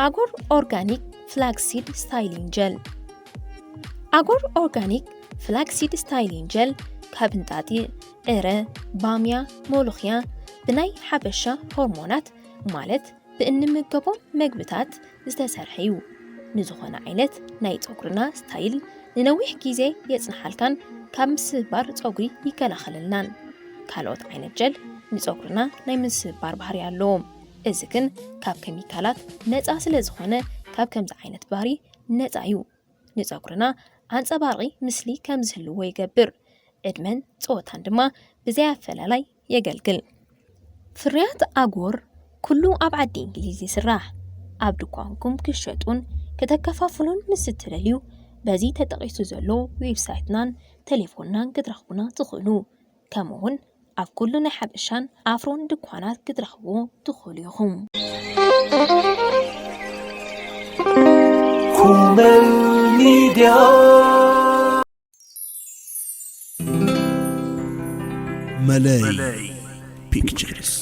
ኣጎር ኦርጋኒክ ፍላክሲድ ስታይሊንግ ጀል። ኣጎር ኦርጋኒክ ፍላክሲድ ስታይሊንግ ጀል ካብ እንጣጢዕ፣ ዕረ፣ ባምያ፣ ሞሎኽያ ብናይ ሓበሻ ሆርሞናት ማለት ብእንምገቦም መግብታት ዝተሰርሐ እዩ። ንዝኾነ ዓይነት ናይ ጸጉርና ስታይል ንነዊሕ ግዜ የጽንሓልካን ካብ ምስባር ጸጉሪ ይከላኸለልናን። ካልኦት ዓይነት ጀል ንጸጉርና ናይ ምስባር ባህሪ ኣለዎም። እዚ ግን ካብ ኬሚካላት ነጻ ስለ ዝኾነ ካብ ከምዚ ዓይነት ባህሪ ነጻ እዩ። ንጸጉርና ኣንጸባራቒ ምስሊ ከም ዝህልዎ ይገብር። ዕድመን ጾታን ድማ ብዘይ ኣፈላላይ የገልግል። ፍርያት ኣጎር ኩሉ ኣብ ዓዲ እንግሊዝ ይስራሕ። ኣብ ድኳንኩም ክሸጡን ከተከፋፍሉን ምስ እትደልዩ በዚ ተጠቒሱ ዘሎ ዌብሳይትናን ቴሌፎንናን ክትረኽቡና ትኽእሉ። ከምኡ እውን ኣብ ኩሉ ናይ ሓበሻን ኣፍሮን ድኳናት ክትረኽብዎ ትኽእሉ ኢኹም። ኩመል ሚድያ። መለይ ፒክቸርስ።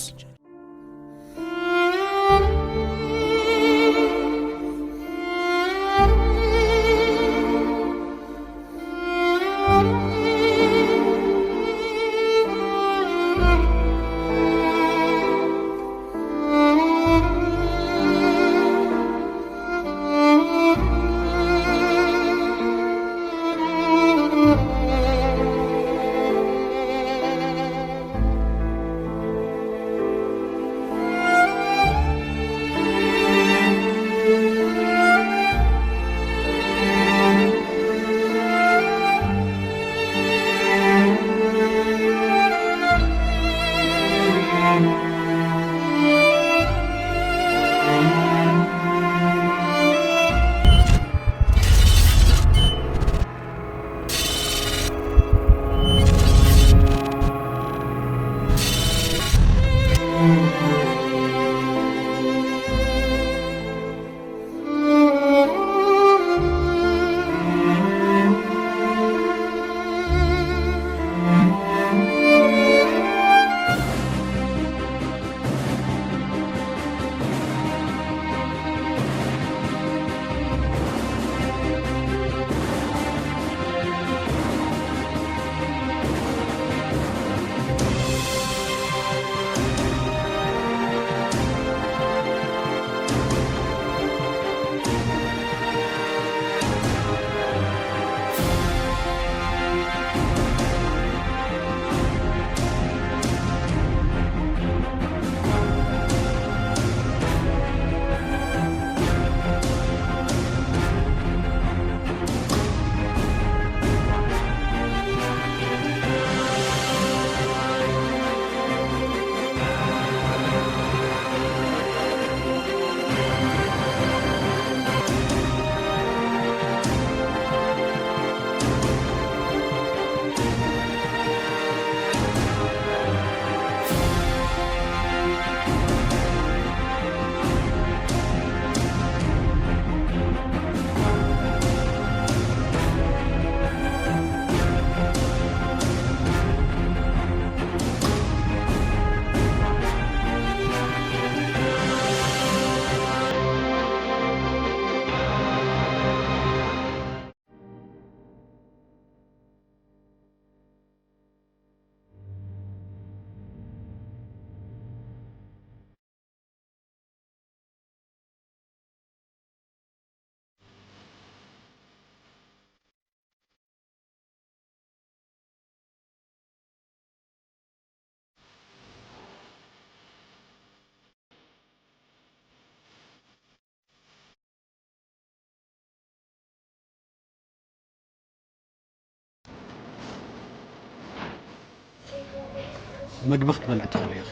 መግቢ ክትበልዒ ትኽእሊ ኢኺ።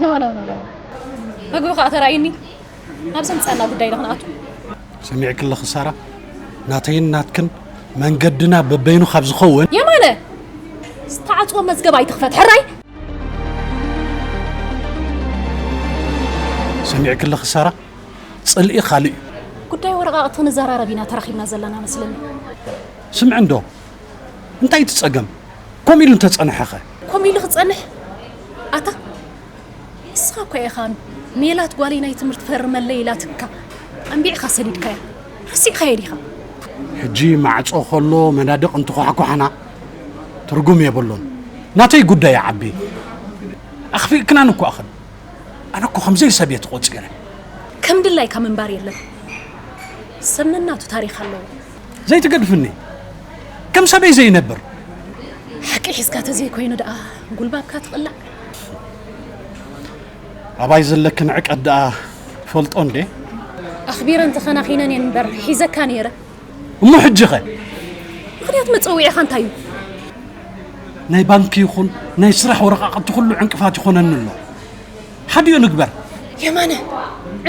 ኖ፣ ኖ፣ ኖ፣ ኖ። መግቢ ከኣ ተራእዩኒ። ናብ ዘምጻና ጉዳይ ዶ ክንኣቱ? ሰሚዕኪ ኣለኺ ሳራ? ናተይን ናትክን መንገድና በበይኑ ካብ ዝኸውን የማነ! ዝተዓጽወ መዝገብ ኣይትኽፈት፣ ሕራይ! ሰሚዕኪ ኣለኺ ሳራ? ጽልኢ ካልእ እዩ። ጉዳይ ወረቓቕቲ ክንዘራረብ ኢና ተራኺብና ዘለና መስለኒ። ስምዒ እንዶ፣ እንታይ እቲ ጸገም? ከምኡ ኢሉ እንተጸንሐኸ? ከምኡ ኢሉ ክጸንሕ? ኣታ፣ ንስኻ እኮ ኢኻ ሜላት ጓለይ ናይ ትምህርቲ ፈርመለይ ኢላትካ ኣንቢዕካ ሰዲድካያ። ረሲዕካዮ ዲኻ? ሕጂ ማዕጾ ከሎ መናድቕ እንትኳሕኳሕና ትርጉም የብሉን። ናተይ ጉዳይ ዓቢ። ኣኽፊእክናን እኮ ኣኽን። ኣነ እኮ ከምዘይ ሰብ እየ ተቖጺረ። ከም ድላይካ ምንባር የለን። ሰብ ነናቱ ታሪኽ ኣለዎ። ዘይትገድፍኒ። ከም ሰበይ ዘይነብር። ሓቂ ሒዝካ ተዘይኮይኑ ደኣ ጉልባብካ ትቕላዕ። ኣባይ ዘለክን ዕቀት ደኣ ፈልጦ እንዴ? ኣኽቢረን ተኸናኺነን እየን እምበር ሒዘካ ነይረ። እሞ ሕጂ ኸ? ምኽንያት መጸውዒኻ እንታይ እዩ? ናይ ባንኪ ይኹን ናይ ስራሕ ወረቓቕቲ ኩሉ ዕንቅፋት ይኾነኒ ኣሎ። ሓዲኡ ንግበር። የማነ፣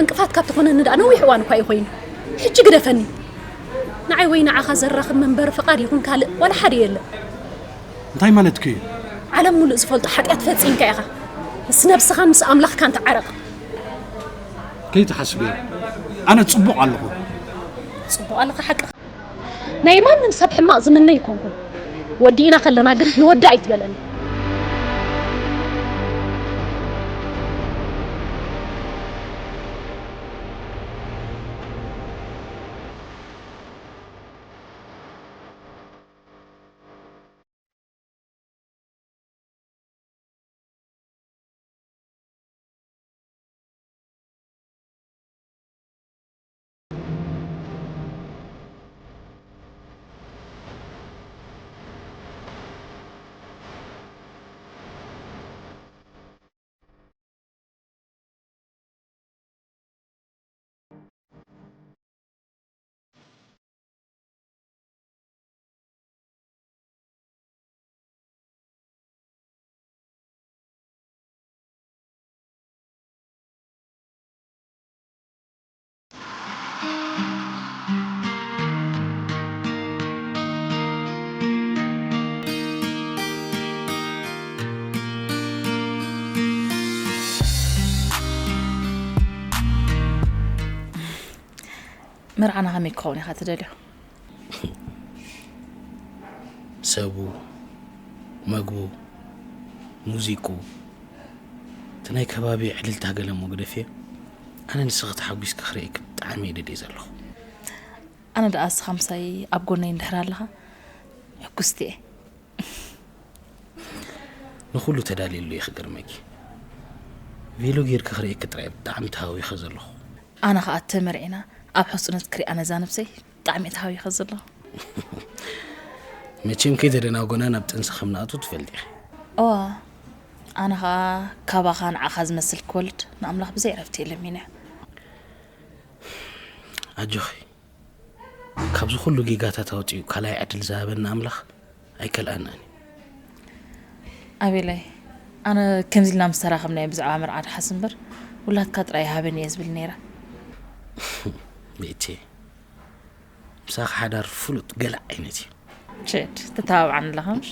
ዕንቅፋት ካብ ትኾነኒ ደኣ ነዊሕ እዋን እኳ እዩ ኮይኑ። ሕጂ ግደፈኒ። ንዓይ ወይ ንዓኻ ዘራኽብ መንበሪ ፍቓድ ይኹን ካልእ ዋላ ሓደ የለን። እንታይ ማለትኪ እዩ? ዓለም ሙሉእ ዝፈልጦ ሓጢኣት ፈጺምካ ኢኻ። ምስ ነብስኻን ምስ ኣምላኽካን ተዓረቕ። ከይትሓስቢ፣ ኣነ ጽቡቕ ኣለኹ። ጽቡቕ ኣለኻ ሓቅኻ። ናይ ማንም ሰብ ሕማቕ ዝምነ ኣይኮንኩን። ወዲእና ከለና ግን ንወዲ ኣይትበለኒ። መርዓና ከመይ ክኸውን ኢኻ ትደልዮ? ሰቡ፣ መግቡ፣ ሙዚቁ፣ እቲ ናይ ከባቢ ዕልልታ ገለ እሞ ግደፍዮ። ኣነ ንስኺ ተሓጒስኪ ክርእየኪ ብጣዕሚ እየ ደልየ ዘለኹ። ኣነ ደኣ እስኻ ምሳይ ኣብ ጎነይ እንድሕር ኣለኻ ሕጉስቲ እየ። ንኹሉ ተዳልየሉ እየ ክገርመኪ። ቬሎ ጌርኪ ክርእየኪ ጥራይ እየ ብጣዕሚ ተሃዊኸ ዘለኹ። ኣነ ኸኣ ተመርዒና ኣብ ሕጹነት ክሪኣ ነዛ ነብሰይ ብጣዕሚ እየ ተሃዊኸ ዘለኹ። መቸም ከይተደናጎና ናብ ጥንሲ ከም ንኣቱ ትፈልጢ ኢኺ። እዋ ኣነ ኸኣ ካባኻ ንዓኻ ዝመስል ክወልድ ንኣምላኽ ብዘይ ዕረፍቲ እየ ለሚነዮ። ኣጆኺ ካብዚ ኩሉ ጌጋታት ኣውጺኡ ካልኣይ ዕድል ዝሃበና ኣምላኽ ኣይከልኣናን እዩ። ኣቤለይ ኣነ ከምዚ ኢልና ምስ ተራኸብናዮ ብዛዕባ መርዓ ድሓስ እምበር ውላድካ ጥራይ ይሃበኒ እየ ዝብል ነይረ። ቤቴ ምሳኺ ሓዳር ፍሉጥ ገለ ዓይነት እዩ። ቸድ ትተባብዓኒ ኣለኻ ምሽ?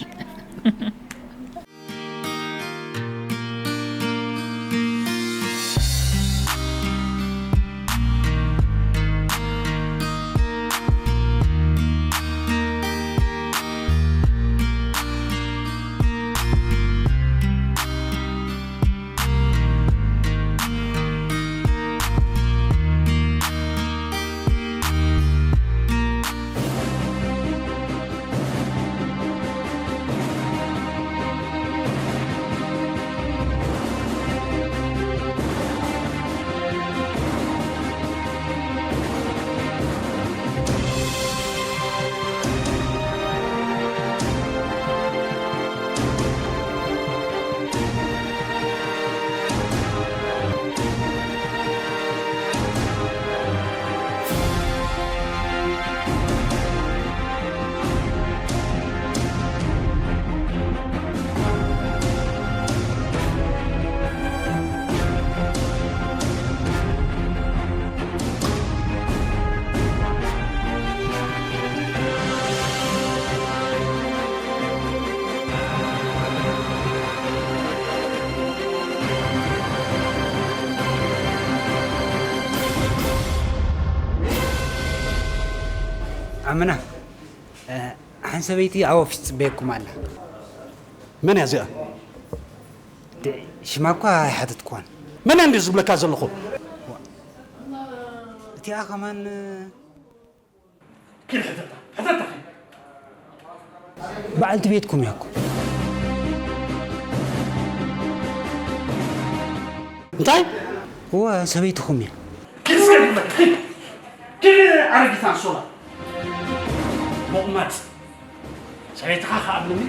ዓምና ሓንቲ ሰበይቲ ኣብ ኦፊስ ትጽበየኩም ኣላ። መን እያ እዚኣ? ሽማ እኳ ኣይሓተትኩዋን። መን እንዲ ዝብለካ ዘለኹ? እቲኣ ከማን ኪድ ሕተታ ሕተታ ኸይ በዓልቲ ቤትኩም እያ እኮ። እንታይ? እወ ሰበይትኹም እያ። ኪድ እስከ ድመት ኪድ ኪድ ኣረጊት ኣንሶላ ሞቕማጥ ሰበይትኻ ከኣምንኒ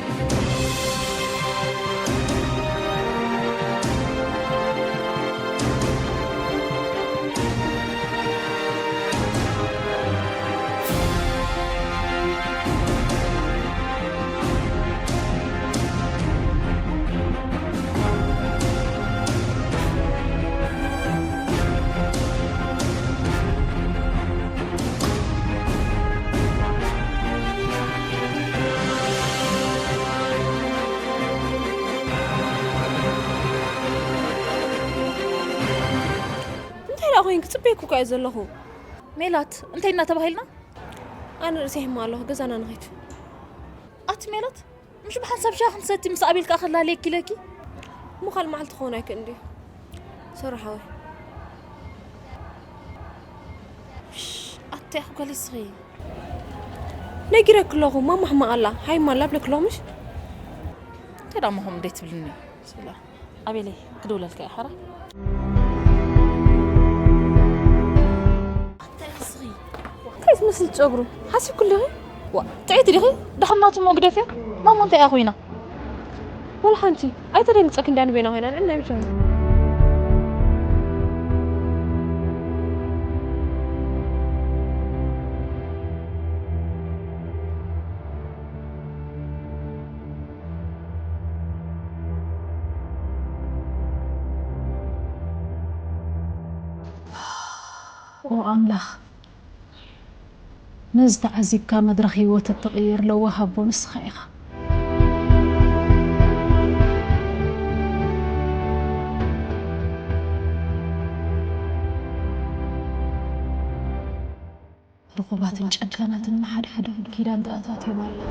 እንታይ ደኣ ኮይንኪ? ጽበየኩ እኮ እየ ዘለኹ። ሜላት፣ እንታይ ኢና ተባሂልና? ኣነ ርእሰይ ይሕመቕ ኣለኹ፣ ገዛና ንኸይድ። ኣቲ ሜላት፣ ምሽ ብሓንሳብ ሻሂ ክንሰቲ ምስ ኣቤል ከኣ ከላለየኪ ኢለኪ። እሞ ካልእ መዓልቲ ክኸውን ኣይክእልን ድዩ? ሶሪ ሓወይ። እሽ፣ ኣቲ ኣኹ ገሊስኺ። ነጊረኪ ኣለኹ፣ ማማ ሕማቕ ኣላ፣ ሓይማ ኣላ ብለኪ ኣለኹ ምሽ? እንታይ ደኣ እሞ ከምኡ ደይትብልኒ? ስላ ኣቤለይ ክድውለልካ እየ ሓራ። እንታይ ትመስል ጨጉሩ ሓሲብኩ ኣለኺ? ዋ ጥዕይቲ ዲኺ? ደሓን ናቱ እሞ ግደፍያ። ማሞ እንታይ እያ ኮይና? ወላ ሓንቲ ኣይተደንግጸኪ እንድያ ንበይና ኮይና ንዕና ብቻ። ኦ ኣምላኽ፣ ነዚ ተዓዚብካ መድረኽ ህይወት እትቕይር ለዋህ ኣቦ ንስኻ ኢኻ። ርኹባትን ጨካናትን ንሓድሕዶም ኪዳን ተኣታትዮም ኣለዉ።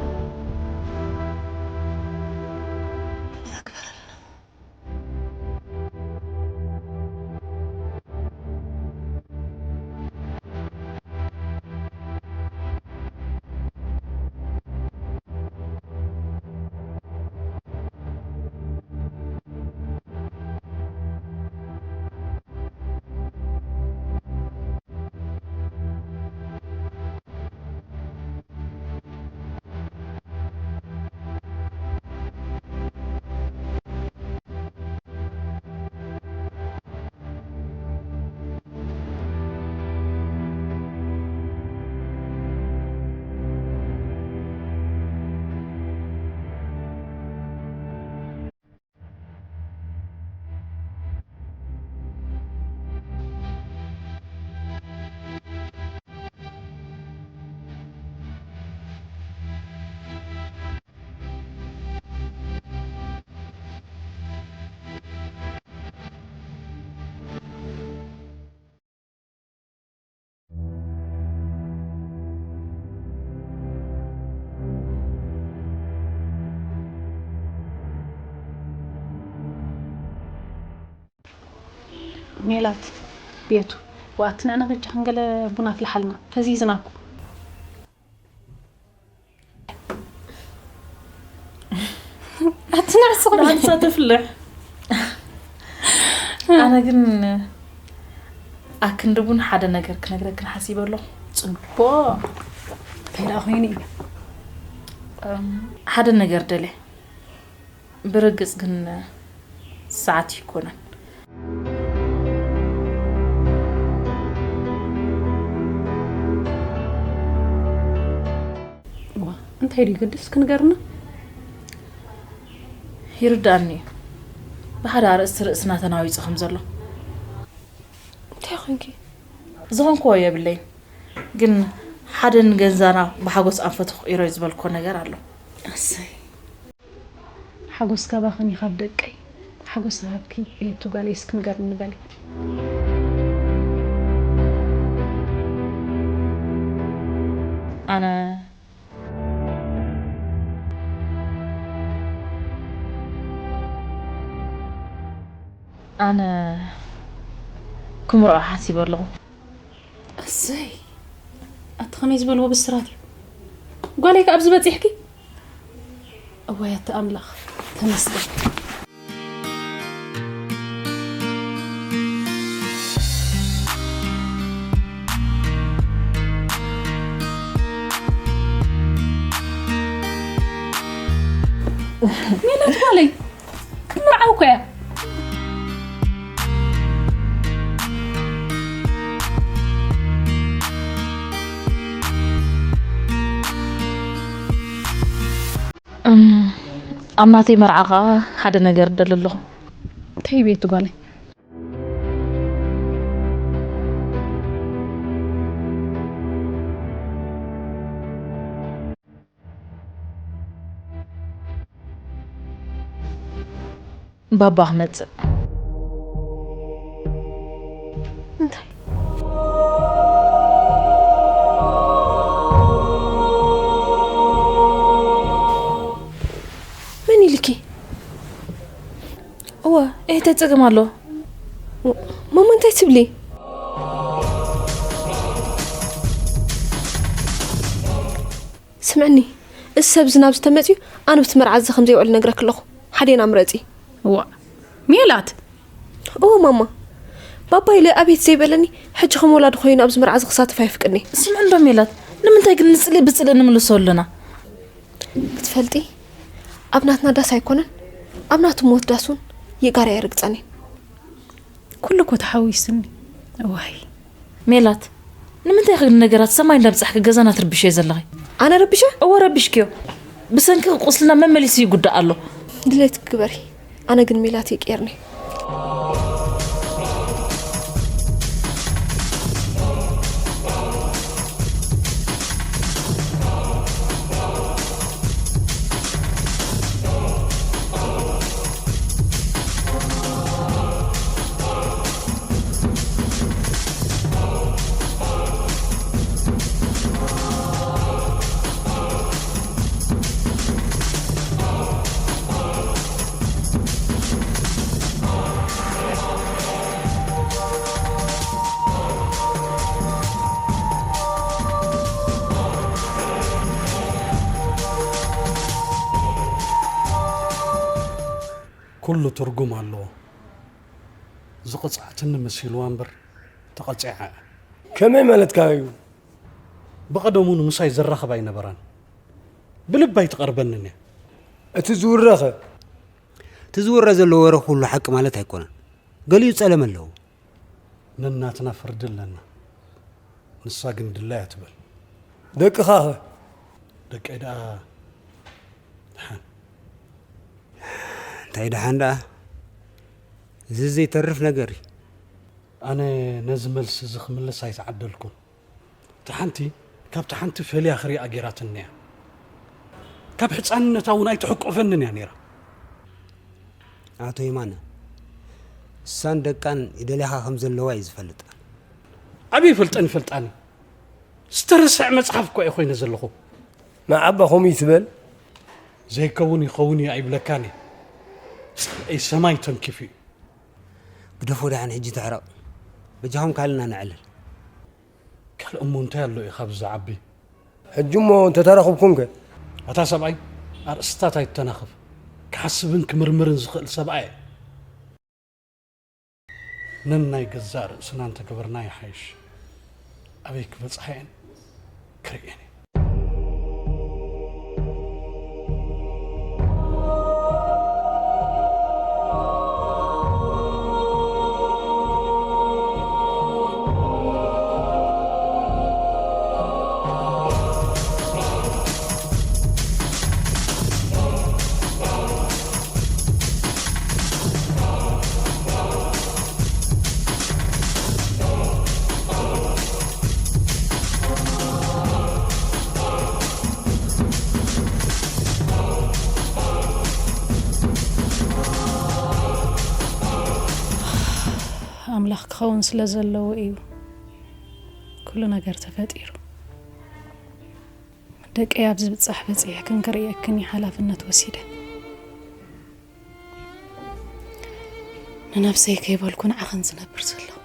ሜላት ቤቱ ዋእትና ነግጃ ክንገለ ቡና ፍልሓልና ፈዚዝናኩ ኣትንዕስቕ ንሳ ተፍልሕ ኣነ ግን ኣክንዲ ቡን ሓደ ነገር ክነግረክን ሓሲበ ኣለኹ። ጽቡቕ እንታይ ደኣ ኮይኑ እዩ? ሓደ ነገር ደለ ብርግጽ ግን ሰዓት ይኮነን። እንታይ ድዩ ግድስ ክንገርና? ይርዳእኒ እዩ ብሓደ ኣርእስቲ ርእስና ተናዊጹ ከም ዘሎ። እንታይ ኾንኪ? ዝኾንክዎ የብለይን፣ ግን ሓደ ንገንዛና ብሓጎስ ኣንፈቱ ክቕይሮ እዩ ዝበልክዎ ነገር ኣሎ። ኣሰይ ሓጎስ ካባኽን ይኻብ ደቀይ። ሓጎስ ሃብኪ ቤቱ ጓለይ እስኪ ንገርኒ በሊ። ኣነ ኣነ ክምርዖ ሓሲበ ኣለኹ። እሰይ፣ ኣቲ ከመይ ዝበልዎ ብስራት እዩ። ጓለይ ከ ኣብዚ በጺሕኪ? እዋይ ኣቲ ኣምላኽ፣ ተመስገን። ሜላት ጓለይ፣ ክምርዓው እኮ እያ። እም፣ ኣብ ናተይ መርዓ ኸኣ ሓደ ነገር እደሊ ኣለኹ። እንታይ ቤት ጓለይ? ባባ ክመጽእ። እንታይ? መን ኢልኪ? እወ፣ እህተይ ጸገም ኣሎ። ማማ፣ እንታይ ትብሊ? ስምዕኒ፣ እዚ ሰብ እዚ ናብዚ ተመጽዩ፣ ኣነ ብቲ መርዓ እዚ ከም ዘይውዕል ነግረኪ ኣለኹ። ሓዴና ምረጺ። እዋ፣ ሜላት! እወ ማማ፣ ባባ ኢለ ኣቤት ዘይበለኒ፣ ሕጂ ከም ወላዲ ኮይኑ ኣብዚ መርዓ እዚ ክሳተፍ ኣይፍቅድኒ። ስምዒ እንዶ ሜላት፣ ንምንታይ ግን ንጽልኢ ብጽልኢ ንምልሶ ኣለና? ክትፈልጢ፣ ኣብ ናትና ዳስ ኣይኮነን፣ ኣብ ናቱ ሞት ዳስ እውን ይእጋር ኣይርግጸን እዩ። ኩሉ እኮ ተሓዊስኒ። እዋይ። ሜላት፣ ንምንታይ ኢኺ ግን ነገራት ሰማይ እንዳብጻሕኪ ገዛና ትርብሽዮ ዘለኺ? ኣነ ረቢሸ? እወ ረቢሽክዮ። ብሰንኪ ቁስልና መመሊሱ ይጉዳእ ኣሎ። ድሌት ግበሪ። ኣነ ግን ሜላት ይቅየርኒ። ኩሉ ትርጉም ኣለዎ። ዝቕጽዓትኒ መሲልዋ እምበር ተቐጺዓ እያ። ከመይ ማለትካ እዩ? ብቐደሙ ንምሳይ ዘራኽብ ኣይነበራን። ብልቢ ኣይትቐርበንን እያ። እቲ ዝውረኸ? እቲ ዝውረ ዘሎ ወረ ኩሉ ሓቂ ማለት ኣይኮነን። ገሊኡ ጸለም ኣለዎ። ነናትና ፍርዲ ኣለና። ንሳ ግን ድላይ እያ ትብል። ደቅኻኸ? ደቀይ ደኣ ደሓን። እንታይ ደሓን ደኣ? እዚ ዘይተርፍ ነገር እዩ። ኣነ ነዚ መልሲ እዚ ክምልስ ኣይተዓደልኩን። እታ ሓንቲ ካብታ ሓንቲ ፈልያ ክሪኣ ገይራትኒ እያ። ካብ ሕጻንነታ እውን ኣይትሕቆፈንን እያ ነይራ። ኣቶ የማነ፣ እሳን ደቃን ይደልያኻ ከም ዘለዋ እዩ ዝፈልጥ። ኣበይ ይፈልጠን ይፈልጣኒ? ዝተረስዐ መጽሓፍ እኮ እየ ኮይነ ዘለኹ። መዓባ ከምኡ ይትበል? ዘይከውን ይኸውን እዩ ኣይብለካን እየ። ጸልአይ ሰማይ ተንኪፉ እዩ። ግደፎ ደሓን ሕጂ ተሕረቕ። በጃኹም ካልእና ነዕልል። ካልእ እሞ እንታይ ኣሎ እዩ ካብዚ ዝዓቢ? ሕጂ እሞ እንተተራኽብኩምከ? ኣታ ሰብኣይ ኣርእስታት ኣይተናኽፍ። ክሓስብን ክምርምርን ዝኽእል ሰብኣይ እየ። ነናይ ገዛእ ርእስና እንተገበርና ይሓይሽ። ኣበይ ክበጽሓ እየን ክርእየን እየ። ኣምላኽ ክኸውን ስለ ዘለዎ እዩ ኩሉ ነገር ተፈጢሩ። ደቀይ ኣብ ዝብጻሕ በጺሕክን ክርእየክን እዩ ሓላፍነት ወሲደ። ንነብሰይ ከይበልኩ ንዓኽን ዝነብር ዘለኹ።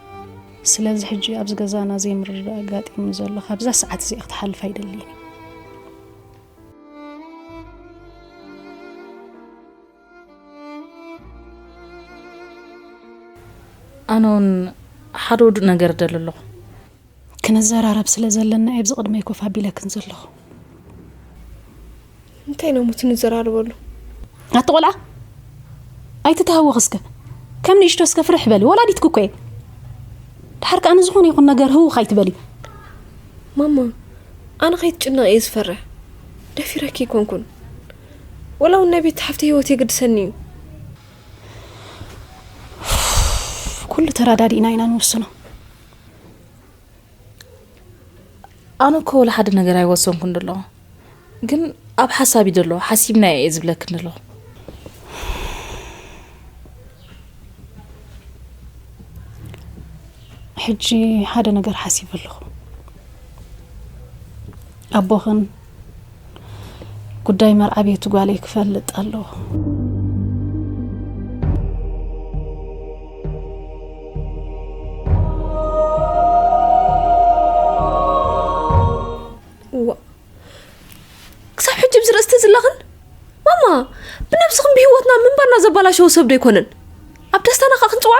ስለዚ ሕጂ ኣብዚ ገዛና ዘይምርድዳእ ኣጋጢሙ ዘሎ፣ ካብዛ ሰዓት እዚኣ ክትሓልፍ ኣይደልይን። ኣነ እውን ሓደ ውዱእ ነገር እደሊ ኣለኹ። ክንዘራረብ ስለ ዘለና እየ ኣብዚ ቅድመይ ኮፍ ኣቢለክን ዘለኹ። እንታይ ነው ሙት ንዘራረበሉ? ኣቲ ቆልዓ፣ ኣይትተሃወኽ እስከ። ከም ንእሽቶ እስከ ፍርሕ በሊ፣ ወላዲትኪ እኮ እየ። ድሓር ከኣ ንዝኾነ ይኹን ነገር ህውኽ ኣይትበሊ። ማማ፣ ኣነ ከይትጭነቕ እየ ዝፈርሕ። ደፊረኪ ኣይኮንኩን። ወላ እውን ናይ ቤት ሓፍቲ ህይወት የገድሰኒ እዩ። ኩሉ ተረዳዲእና ኢና ንወስኖ። ኣነ እኮ ወላ ሓደ ነገር ኣይወሰንኩን ዘለኹ። ግን ኣብ ሓሳብ እዩ ዘሎ፣ ሓሲብና እየ ዝብለክን ዘለኹ። ሕጂ ሓደ ነገር ሓሲብ ኣለኹ። ኣቦኽን ጉዳይ መርዓ ቤቱ ጓለይ ክፈልጥ ኣለዎ። እዋ፣ ክሳብ ሕጂ ብዚ ርእስቲ ዝለኽን? ማማ፣ ብነብስኽን ብህይወትና ምንባርና ዘባላሸወ ሰብ ዶ ኣይኮነን? ኣብ ደስታና ኸኣ ክንጽውዓ?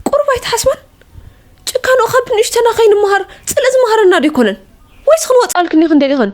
ቁሩብ ኣይትሓስባን? ጭካንኡ ካብ ንእሽተና ከይንመሃር ጽልኢ ዝመሃረና ዶ ኣይኮነን? ወይስ ክንወጻልክን ኢኽን ደሊኽን?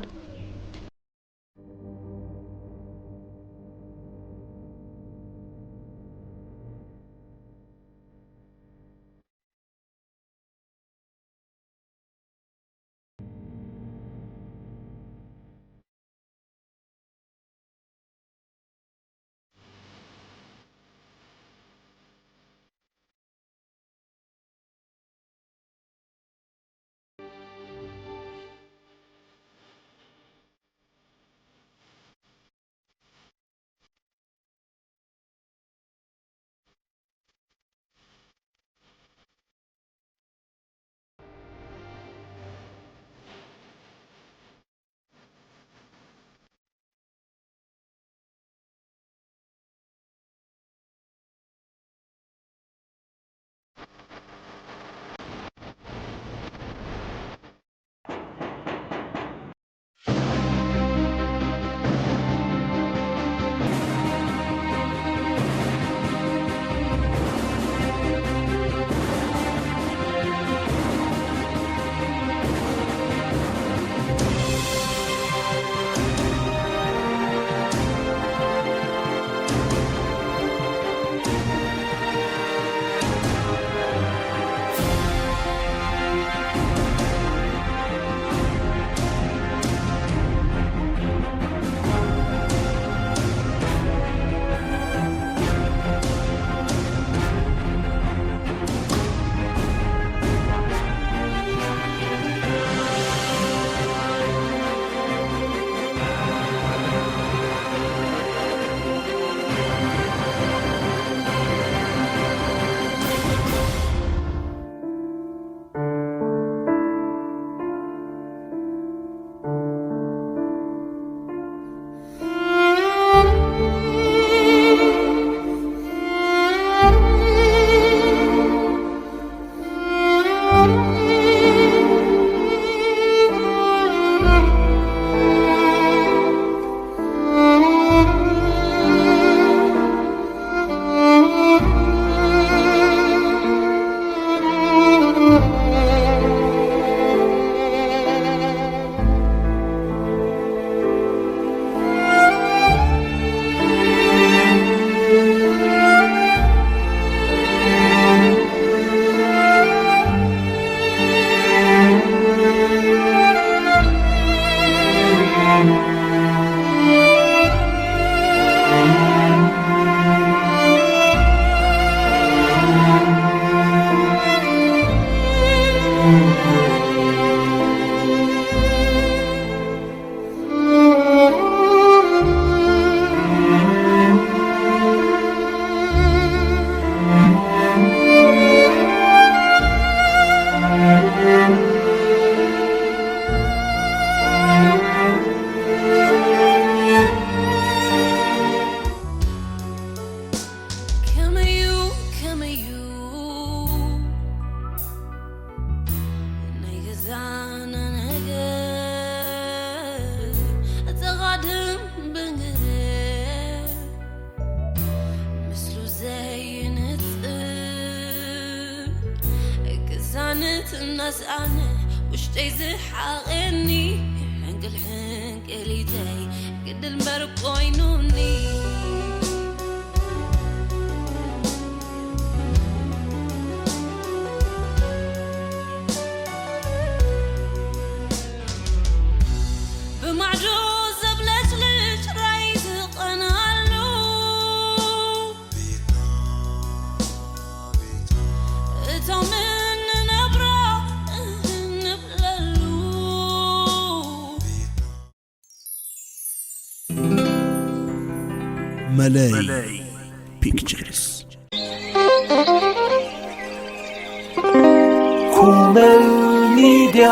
ትናስ ኣነ ውሽጠይ ዝሓቐኒ ሕንቅል ሕንቅሊተይ ግድል እምበር ኮይኑኒ። ብማዕዶ ዘብለጭልጭ ራይ ዝቐናሉ እቶም እንነብሮ እንብለሉ። መለይ ፒክቸርስ። ኩመል ሚድያ